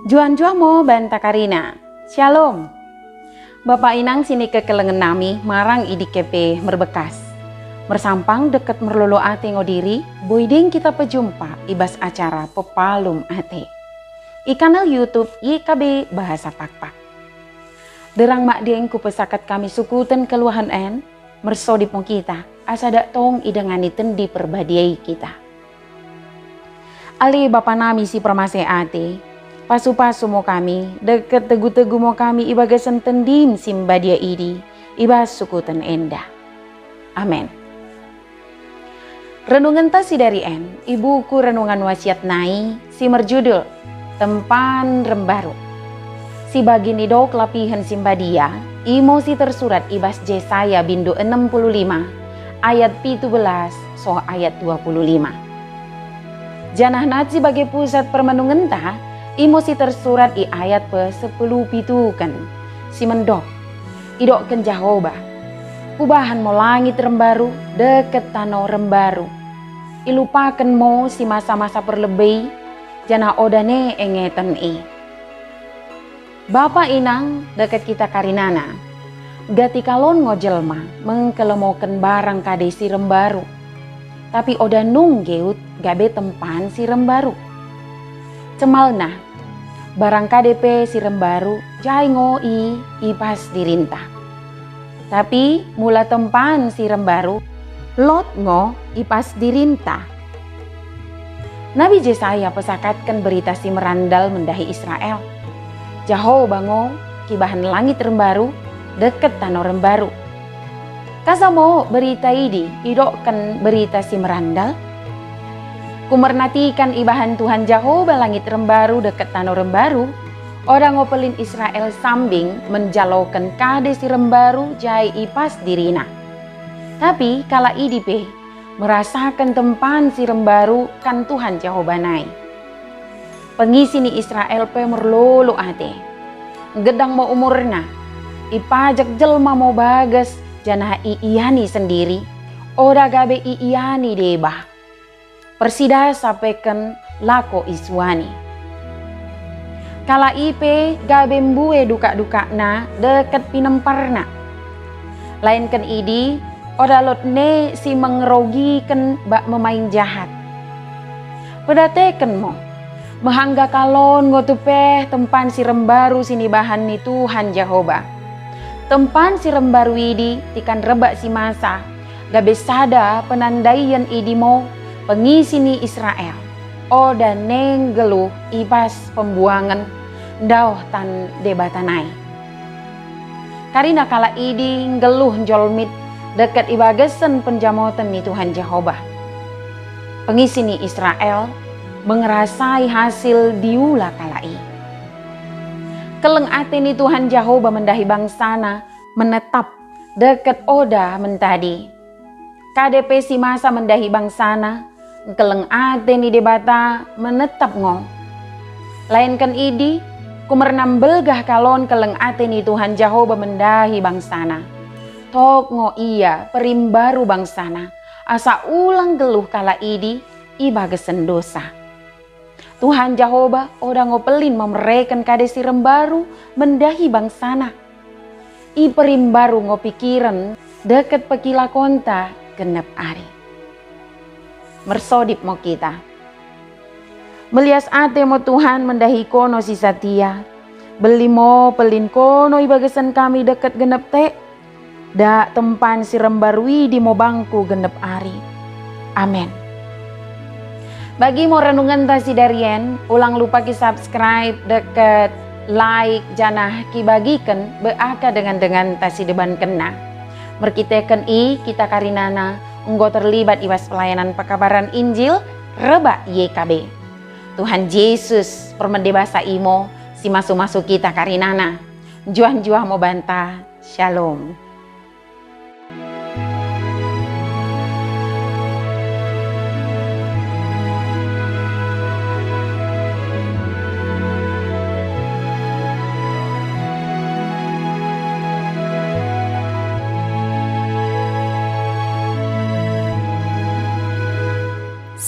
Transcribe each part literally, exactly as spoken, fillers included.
Njuah-njuah mo banta karina. Syalom. Bapa inang sinikekelengen nami marang i dike pe merbekas. Mersampang dekket merlolo ate ngo diri, boi deng kita pejumpa i bas acara Pepalum Ate i kanal YouTube Y K B Bahasa Pakpak. Derrang madeng kupesakat kami sukuten keluahen en, mersodip mo kita, asa dak tong idengani Tendi Perbadia i kita. Ale Bapa nami si permaseh ate, pasu-pasu mo kami, dekket tegu-tegu mo kami i bagasen Tendim si mbadia idi, i bas sukuten enda. Amen. Renungenta sidari en i buku Renungan Wasiat nai si merjudul Tempan Rembaru. Si bagi nidok lapihen si mbadia, imo si tersurat i bas Jesaya bindu enem puluh lima, ayat pitu belas soh ayat dua puluh lima. Janah nat si bage pusat permenungenta, imo si tersurat i ayat pesepuluh pituken, si mendok, idokken Jahoba, Kubahan mo langit rembaru, dekket tanoh rembaru. Ilupaken mo si masa-masa perlebbe i, janah oda ne engeten i. Bapa inang dekket kita karinana, gati kalon ngo jelma mengkelemoken barang kade si rembaru, tapi oda nung nggeut gabe tempan si rembaru. Cemalna, barang kade pe si rembaru, jai ngo i i bas dirinta. Tapi mula tempan si rembaru, lot ngo i bas dirinta. Nabi Jesaya pesakatken berita si merandal mendahi Israel. Jahoba ngo kibahen langit rembaru, dekket tanoh rembaru. Kasa mo berita idi idokken berita si merandal? Kumerna tikan ibahan Tuhan Jahoba langit rembaru dekket tanoh rembaru, oda ngo pellin Israel sambing menjaloken kade si rembaru jai i bas dirina. Tapi kalak idi pe merasaken tempan si rembaru kan Tuhan Jahoba nai. Pengisi ni Israel pe merlolo ate. Nggedang mo umurna, ipajak jelma mo bages janah iiani sendiri, oda gabe iiani deba. Persidasa peken lako isuani. Kalak i pe gabe mbue dukak-dukakna dekket pinemparna. Lainken idi, oda lot ne si mengerogiken bak memaing jahat. Pedateken mo, mehangga kalon ngo tupeh tempan si rembaru sinibahan ni Tuhan Jahoba. Tempan si rembaru idi tikan rebbak si masa, gabe sada penandaien idi mo pengisi ni Israel oda ne nggeluh i bas pembuangen ndaoh tan Debata nai. Karina kalak idi nggeluh njolmit dekket i bagasen penjamoten ni Tuhan Jahoba. Pengisi ni Israel mengerasai hasil diula kalak i. Kelleng ate ni Tuhan Jahoba mendahi bangsana menetap dekket oda mentadi. Kade pe si masa mendahi bangsana, kelleng ate ni Debata menetap ngo. Lainken idi, kumerna mbelgah kalon kelleng ate ni Tuhan Jahoba mendahi bangsana. Tok ngo ia perimbaru bangsana, asa ulang nggeluh kalak idi i bagasen dosa. Tuhan Jahoba oda ngo pellin memereken kade si rembaru mendahi bangsana. Iperimbaru ngo pikiren dekket pekilakonta gennep ari. Mersodip mo kita. Melias ate mo Tuhan mendahi kono si satia. Bere mo pellin kono i bagasen kami dekket gennep tek. Dak tempan si rembaru idi mo bangku gennep ari. Amen. Bagi mo renungenta sidari en, ulang lupa ki-subscribe dekket like janah kibagiken bak dengan-denganta si debankenna. Merkiteken i kita karinana enggo terlibat i bas pelayanan pekabaran Injil rebbak Y K B. Tuhan Jesus permende basa i mo si masu-masu kita karinana. Njuah-njuah mo banta. Shalom.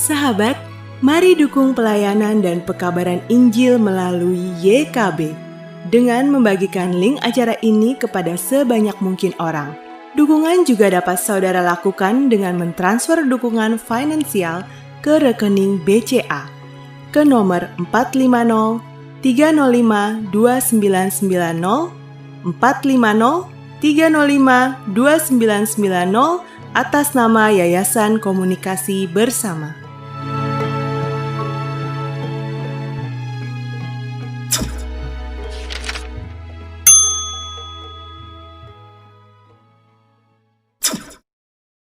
Sahabat, mari dukung pelayanan dan pekabaran Injil melalui Y K B dengan membagikan link acara ini kepada sebanyak mungkin orang. Dukungan juga dapat saudara lakukan dengan mentransfer dukungan finansial ke rekening B C A ke nomor empat lima nol tiga nol lima dua sembilan sembilan nol, empat lima nol tiga nol lima dua sembilan sembilan nol, atas nama Yayasan Komunikasi Bersama.